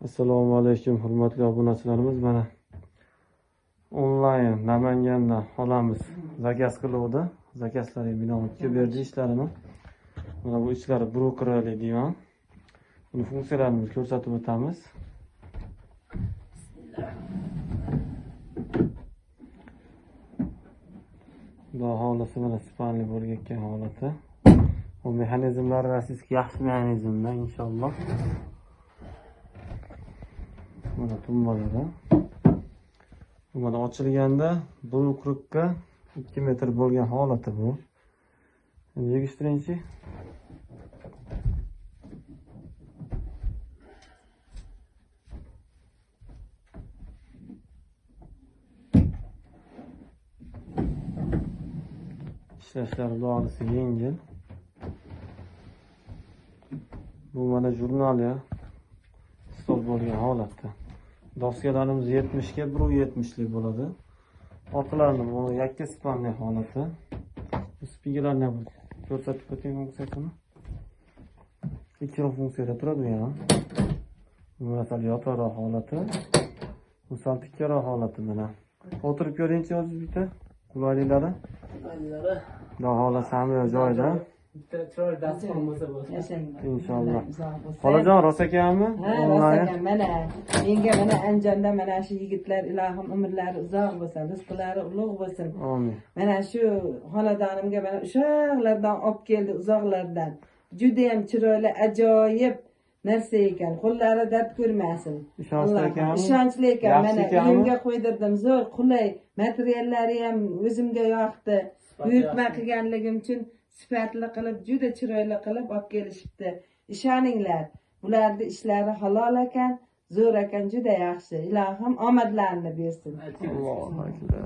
Assalomu alaykum, hurmatli obunachilarimiz. Mana onlayn Namangandan xolamiz zakaz qiluvdi. Zakazlari binoga kelib berdi ishlarini. Mana bu ishlari brokerali divan. Buni funksiyalarini ko'rsatib o'tamiz. Xudo xohlasa mana sifatli bo'lgan holati. Bu mexanizmlar rossiyskiy yaxshi mexanizmlar inshaalloh. Mana tumbalari. Mana ochilganda bu 40 ga 2 metr bo'lgan holati bu. Endi yig'ishtiringchi. Ishlashlar xudo yengil. Bu mana jurnal ya. Stol bo'lgan holatda. Doskalarimiz 70 ga 1.70 lik bo'ladi. Orqalarini bu yakka spanli holati. Bu spigalarni ham ko'rsatib o'ting funksiyasini. Ikki xil funksiyada turadi bu ham. Bu sal yotoqroq holati. Bu sal tikkaroq holati mana. O'tirib ko'ringchi o'zingiz bitta qulayliklari. Qulayliklari. Xudo xohlasa hamma joyida. Bitta chiroyli dasturxon bo'lsa bo'lsa. Inshaalloh. Xolajon, rosa ekanmi? Ha, rosa ekan. Mana menga mana Andijonda mana shu yigitlar ilohim umrlari uzoq bo'lsin, rizqlari ulug' bo'lsin. Amin. Mana shu xonadonimga mana ushoqlardan olib keldi, uzoqlardan. Juda ham chiroyli, ajoyib narsa ekan. Qo'llari dard ko'rmasin. Ishonchli ekanmi? Ishonchli ekan. Mana uyimga qo'ydirdim. Zo'r, qulay, materiallari ham o'zimga yoqdi. Buyurtma qilganligim uchun sifatli qilib, juda chiroyli qilib olib kelishibdi. Ishoninglar, bularning ishlari halol ekan, zo'r ekan, juda yaxshi. Ilohim omadlarini bersin. Allohu akbar.